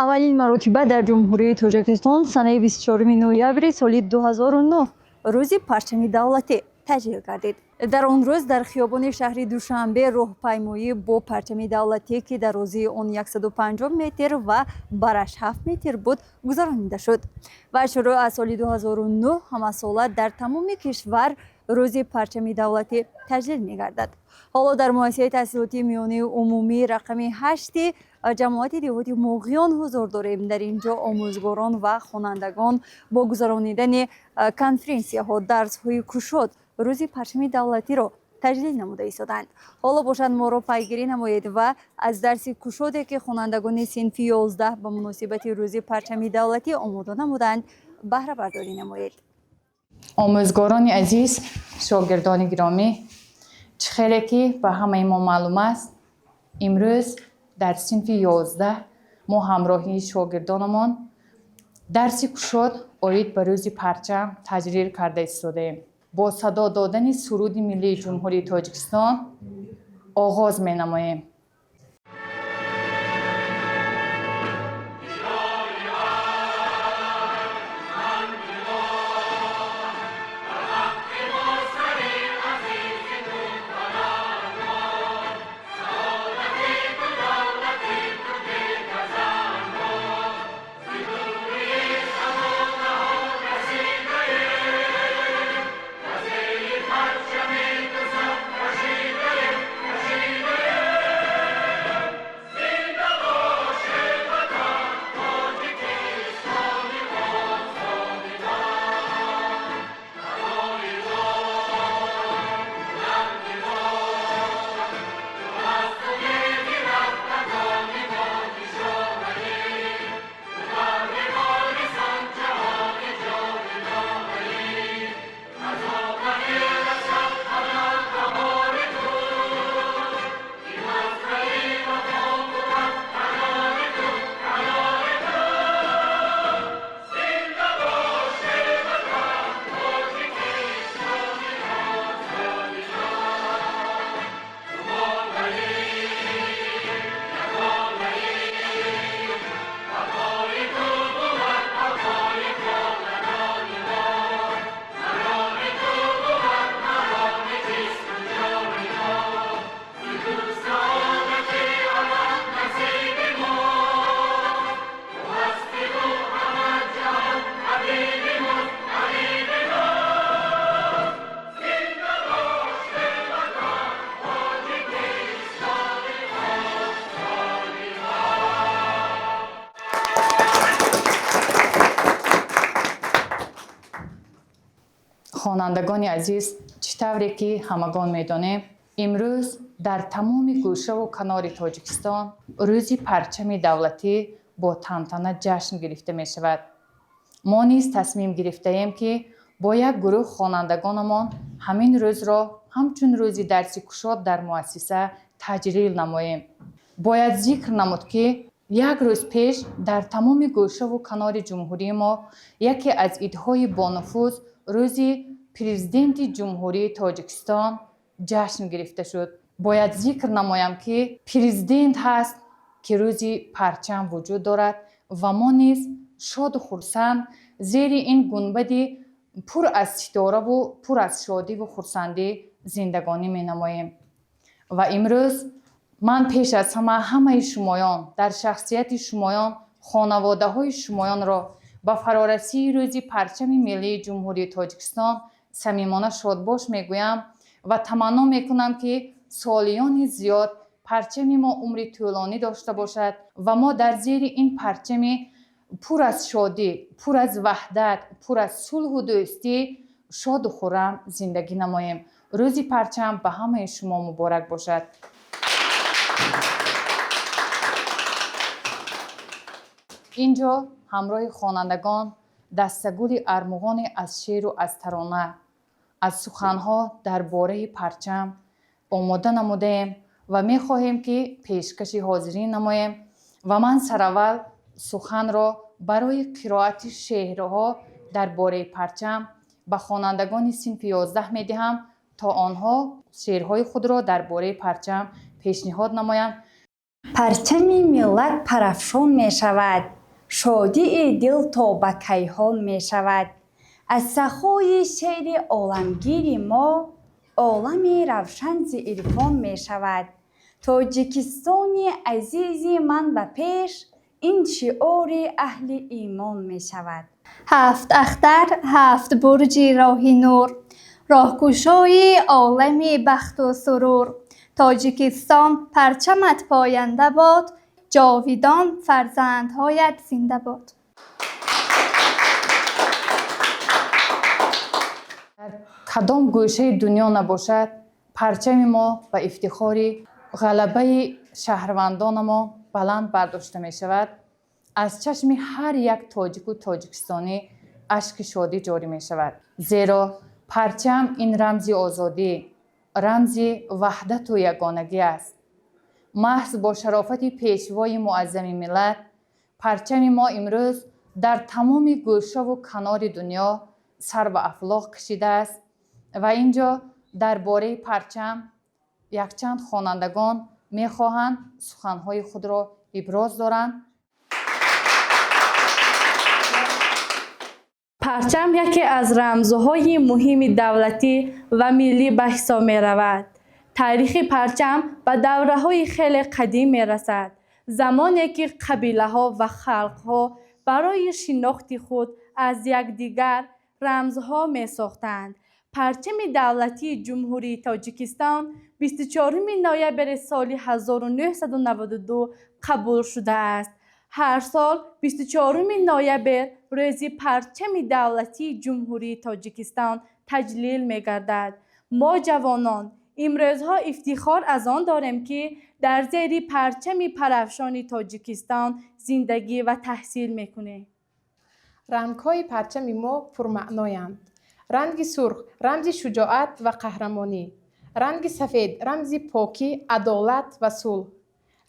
Аввалин маротиба дар Ҷумҳурии Тоҷикистон санаи 24 ноябри соли 2009 рӯзи парчами давлатӣ таҷлил гардид. Дар он рӯз дар хиёбони шаҳри Душанбе роҳпаймоӣ бо парчами давлатӣ, ки дарозии он 150 метр ва бараш 7 метр буд, гузаронида шуд. Ва шурӯъ аз соли 2009 ҳамасола дар тамоми кишвар рӯзи парчами давлатӣ таҷлил мегардад. Ҳоло дар муассисаи таҳсилоти миёнаи умумии рақами 8 ҷамоати деҳоти Моғиён ҳузур дорем. Дар ин ҷо омӯзгорон ва хонандагон бо гузаронидани конференсияҳо, дарсҳои кушод рӯзи парчами давлатиро таҷлил намуда истоданд. Ҳоло бошад, моро пайгирӣ намоед ва аз дарси кушоде, ки хонандагони синфи 11 ба муносибати рӯзи парчами давлатӣ омода намуданд, баҳрабардорӣ намоед. Омӯзгорони азиз, шогирдони гиромӣ, чӣ хеле ки ба ҳамаи мо маълум аст, имрӯз дар синфи 11 мо ҳамроҳии шогирдонамон дарси кушод оид ба рӯзи парчам таҷлил карда истодаем. Бо садо додани суруди миллии Ҷумҳурии Тоҷикистон оғоз менамоем. Хонандагони азиз, чӣ тавре ки ҳамагон медонем, имрӯз дар тамоми гӯшаву канори Тоҷикистон рӯзи парчами давлатӣ бо тантана ҷашн гирифта мешавад. Мо низ тасмим гирифтаем, ки бо як гурӯҳ хонандагонамон ҳамин рӯзро ҳамчун рӯзи дарси кушод дар муассиса таҷлил намоем. Бояд зикр намуд, ки як рӯз пеш дар тамоми гӯшаву канори ҷумҳурии мо яке аз идҳои бонуфуз, рӯзи Президенти Ҷумҳурии Тоҷикистон ҷашн гирифта шуд. Бояд зикр намоям, ки президент ҳаст, ки рӯзи парчам вуҷуд дорад ва мо низ шоду хурсанд зери ин гунбади пур аз ситораву пур аз шодиву хурсандӣ зиндагонӣ менамоем. Ва имрӯз ман пеш аз ҳама ҳамаи шумоён, дар шахсияти шумоён хонаводаҳои шумоёнро ба фарорасии рӯзи парчами миллии Ҷумҳурии Тоҷикистон самимона шодбош мегӯям ва таманно мекунам, ки солиёни зиёд парчами мо умри тӯлонӣ дошта бошад ва мо дар зери ин парчами пур аз шодӣ, пур аз ваҳдат, пур аз сулҳу дӯстӣ шоду хуррам зиндагӣ намоем. Рӯзи парчам ба ҳамаи шумо муборак бошад. Ин ҷо ҳамроҳи хонандагон дастагули армуғоне аз шеъру аз тарона, аз суханҳо дар бораи парчам омода намудаем ва мехоҳем, ки пешкаши ҳозирин намоем. Ва ман сараввал суханро барои қироати шеърҳо дар бораи парчам ба хонандагони синфи 11 медиҳам, то онҳо шеърҳои худро дар бораи парчам пешниҳод намоянд. Парчами миллат парафшон мешавад, шодии дил то ба кайҳон мешавад. Аз сахои шери оламгири мо олами равшан зи ирфон мешавад. Тоҷикистони азизи ман ба пеш, ин шиори аҳли имон мешавад. Ҳафт ахтар, ҳафт бурҷи роҳи нур, роҳкушои олами бахту сурур. Тоҷикистон, парчамат поянда бод, ҷовидон фарзандҳоят зинда бод. Дар кадом гӯшаи дунё набошад, парчами мо ба ифтихори ғалабаи шаҳрвандонамо баланд бардошта мешавад. Аз чашми ҳар як тоҷику тоҷикистонӣ ашки шодӣ ҷорӣ мешавад, зеро парчам ин рамзи озодӣ, рамзи ваҳдату ягонагӣ аст. Маҳз бо шарофати пешвои муаззами миллат парчами мо имрӯз дар тамоми гӯшаву канори дунё сар ба афлоқ кашидааст. Ва ин ҷо дар бораи парчам якчанд хонандагон мехоҳанд суханҳои худро иброз доранд. Парчам яке аз рамзҳои муҳими давлатӣ ва миллӣ ба ҳисоб меравад. Таърихи парчам ба давраҳои хеле қадим мерасад, замоне ки қабилаҳо ва халқҳо барои шинохти худ аз якдигар рамзҳо месохтанд. Парчами давлатии Ҷумҳурии Тоҷикистон 24 ноябри соли 1992 қабул шудааст. Ҳар сол 24 ноябр рӯзи парчами давлатии Ҷумҳурии Тоҷикистон таҷлил мегардад. Мо ҷавонон имрӯзҳо ифтихор аз он дорем, ки дар зери парчами парафшони Тоҷикистон зиндагӣ ва таҳсил мекунем. Рангҳои парчами мо пурмаъноянд. Ранги сурх рамзи шуҷоат ва қаҳрамонӣ, ранги сафед рамзи покӣ, адолат ва сулҳ,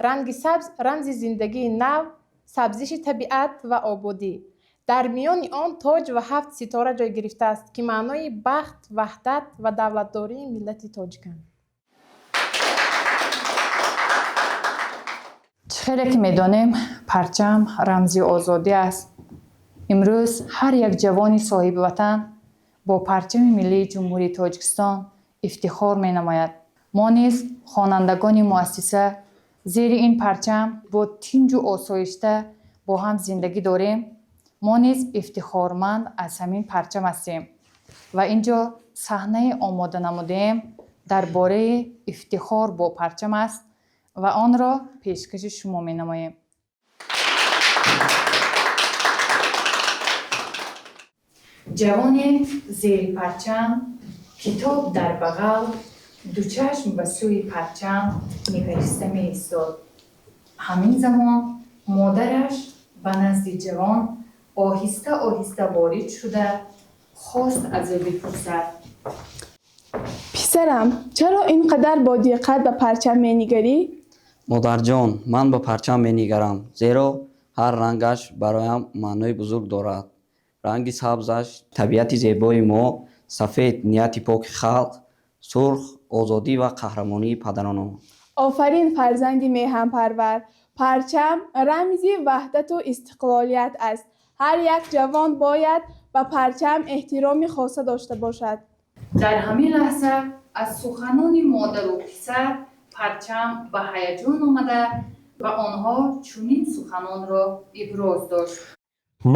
ранги сабз рамзи зиндагии нав, сабзиши табиат ва ободӣ. Дар миёни он тоҷ ва ҳафт ситора ҷой гирифтааст, ки маънои бахт, ваҳдат ва давлатдории миллати тоҷиканд. Чӣ хеле ки медонем, парчам рамзи озодӣ аст. Имрӯз ҳар як ҷавони соҳиби ватан бо парчами миллии Ҷумҳурии Тоҷикистон ифтихор менамояд. Мо низ, хонандагони муассиса, зери ин парчам бо тинҷу осоишта бо ҳам зиндагӣ дорем. Мо низ ифтихорманд аз ҳамин парчам ҳастем ва ин ҷо саҳнае омода намудаем, дар бораи ифтихор бо парчам аст ва онро пешкаши шумо менамоем. Ҷавоне зери парчам, китоб дар бағал, дучашм ба сӯи парчам нигариста меистод. Ҳамин замон модараш ба назди ҷавон оҳиста оҳиста ворид шуда, хост аз ӯ бипурсад: Писарам, чаро ин қадар бо диққат ба парчам менигарӣ? Модарҷон, ман ба парчам менигарам, зеро ҳар рангаш бароям маънои бузург дорад. Ранги сабзаш табиати зебои мо, сафед нияти поки халқ, сурх озодӣ ва қаҳрамонии падаронамон. Офарин, фарзанди меҳанпарвар! Парчам рамзи ваҳдату истиқлолият аст. Ҳар як ҷавон бояд ба парчам эҳтироми хоса дошта бошад. Дар ҳамин лаҳза аз суханони модару писар парчам ба ҳаяҷон омада, ба онҳо чунин суханонро иброз дошт: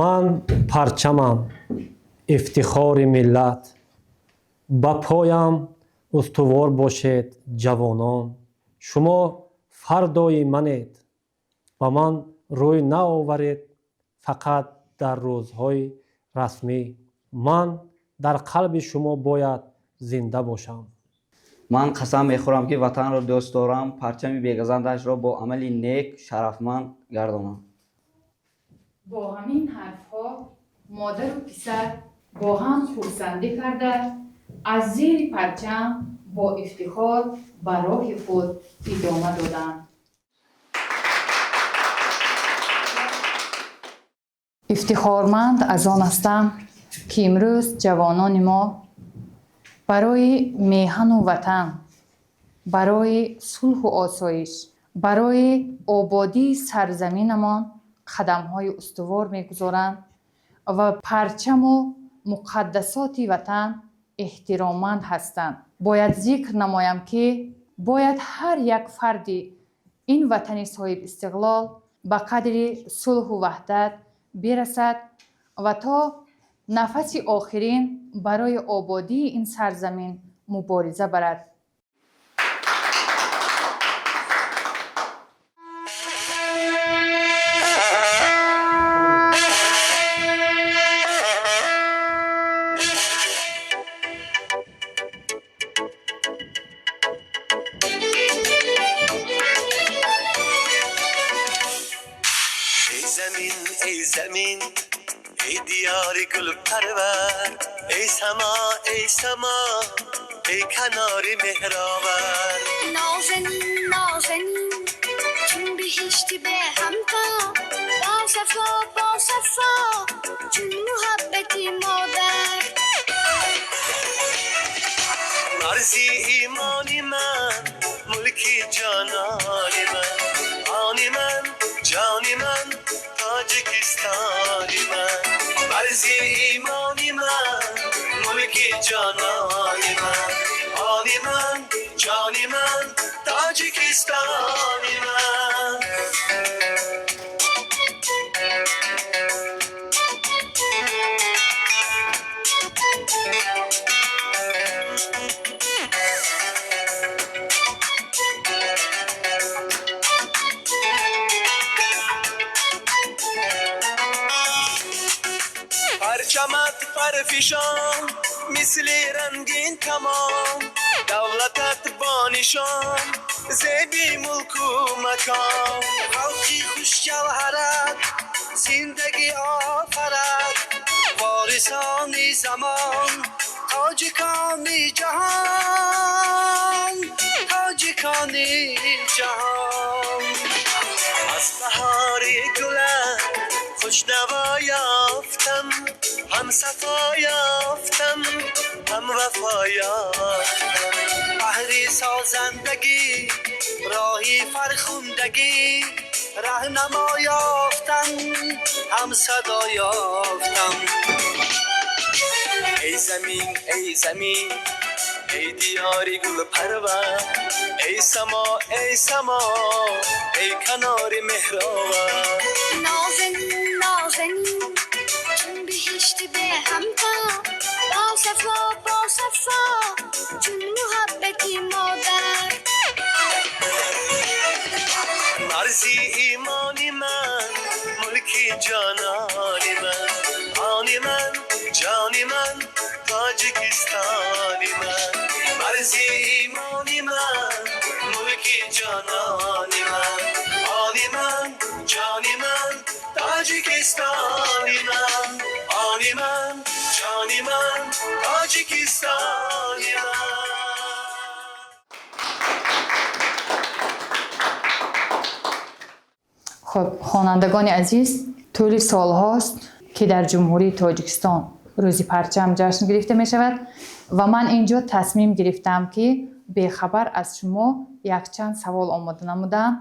Ман парчамам, ифтихори миллат. Ба поям устувор бошед, ҷавонон. Шумо фардои манед. Ба ман рӯй наоваред фақат дар рӯзҳои расмӣ. Ман дар қалби шумо бояд зинда бошам. Ман қасам мехӯрам, ки ватанро дӯст дорам, парчами бегазандашро бо амали нек шарафманд гардонам. Бо ҳамин ҳарфҳо модару писар бо ҳам хурсандӣ карда, аз зери парчам бо ифтихор ба роҳи худ идома доданд. Ифтихорманд аз он ҳастам, ки имрӯз ҷавонони мо барои меҳану ватан, барои сулҳу осоиш, Барои ободии сарзаминамон қадамҳои устувор мегузоранд ва парчаму муқаддасоти ватан эҳтиромманд ҳастанд. Бояд зикр намоям, ки бояд ҳар як фарди ин ватани соҳибистиқлол ба қадри сулҳу ваҳдат бирасад ва то нафаси охирин барои ободии ин сарзамин мубориза барад. ای زمین، ای زمین، ای دیار گل پرور، ای سما، ای سما، ای کنار مهرآور. نازنین، نازنین، چون بهشتی به همتا، با صفا، با صفا، چون محبتی مادر. مرزی ایمانی من، ملکی جانان من، آنی من، جانی من، تاجیکستانی من. مرزی ایمانی من، ملکی جانان من، آنی من، جانی من، تاجیکستانی من. پرچمت پرفشان مثل رنگین تمام، دولتت با نشان زیبی ملک و مکان. خلقی خوش جوهرت زندگی آفرد، وارثان زمان تاجکان جهان، تاجکان جهان. از بهار گلت خوش نوا یافتم، هم صفا یافتم، هم وفا یافتم. بهر سازندگی راهی فرخوندگی، رهنما یافتم، هم صدا یافتم. ای زمین، ای زمین، ای دیاری گل پرور، ای سما، ای سما، ای کنار مهرآور. نازنین، نازنین، چون بهشتی به همتا، با صفا، با صفا، چون محبتی مادر. مرزی ایمانی من، ملکی جانانی من، آنی من، جانی من، تاجیکستانی من. مرزی ایمانی من، ملکی جانانی من، آنی من، جانی من، تاجیکستانی من. آنی من، جانی من، تاجیکستانی من. Хуб, хонандагони азиз, тӯли солҳост, ки дар Ҷумҳурии Тоҷикистон рӯзи парчам ҷашн гирифта мешавад ва ман инҷо тасмим гирифтам, ки бехабар аз шумо якчанд савол омода намудам.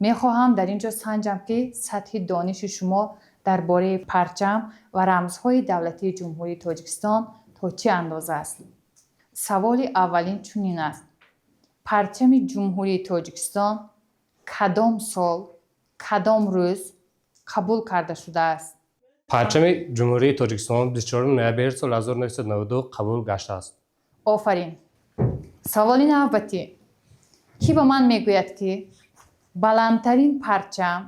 Мехоҳам дар ин ҷо санҷам, ки сатҳи дониши шумо дар бораи парчам ва рамзҳои давлатии Ҷумҳурии Тоҷикистон то чӣ андоза аст. Саволи аввалин чунин аст: парчами Ҷумҳурии Тоҷикистон кадом сол, кадом рӯз қабул карда шудааст? Парчами Ҷумҳурии Тоҷикистон 24 ноябр соли 1992 қабул гаштааст. Офарин! Саволи навбатӣ: кӣ ба ман мегӯяд, ки баландтарин парчам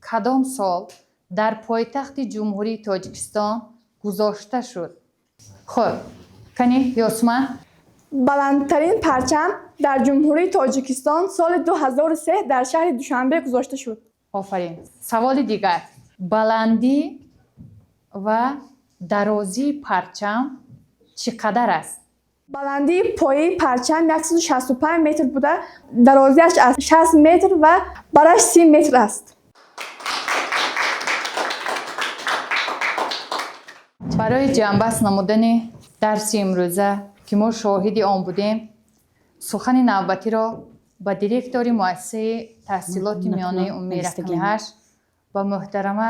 кадом сол дар пойтахти Ҷумҳурии Тоҷикистон гузошта шуд? Хуб, кани, Ёсуман? Баландтарин парчам дар Ҷумҳурии Тоҷикистон соли 2003 дар шаҳри Душанбе гузошта шуд. Офарин! Саволи дигар: баландӣ ва дарозии парчам чӣ қадар аст? Баландии пояи парчам 165 метр буда, дарозиаш аз 60 метр ва бараш 30 метр аст. Барои ҷамъбаст намудани дарси имрӯза, ки мо шоҳиди он будем, сухани навбатиро Ба директори муассисаи таҳсилоти миёнаи умумии рақами 8 ба муҳтарама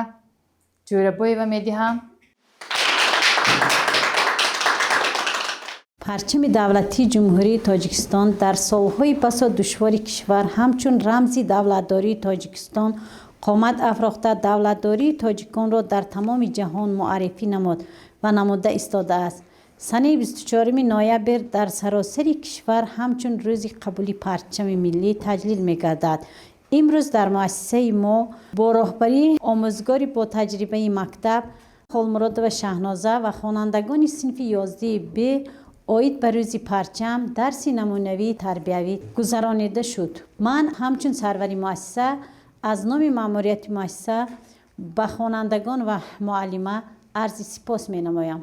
Ҷӯрабоева медиҳам. Парчами давлатии Ҷумҳурии Тоҷикистон дар солҳои басо душвори кишвар ҳамчун рамзи давлатдории Тоҷикистон қомат афрохта, давлатдории тоҷиконро дар тамоми ҷаҳон муаррифӣ намуд ва намуда истодааст. Санаи 24 ноябр дар саросари кишвар ҳамчун рӯзи қабули парчами миллӣ таҷлил мегардад. Имрӯз дар муассисаи мо бо роҳбарии омӯзгори ботаҷрибаи мактаб Холмуродова Шаҳноза ва хонандагони синфи 11 Б оид ба рӯзи парчам дарси намунавии тарбиявӣ гузаронида шуд. Ман ҳамчун сарвари муассиса аз номи маъмурияти муассиса ба хонандагон ва муаллима арзи сипос менамоям.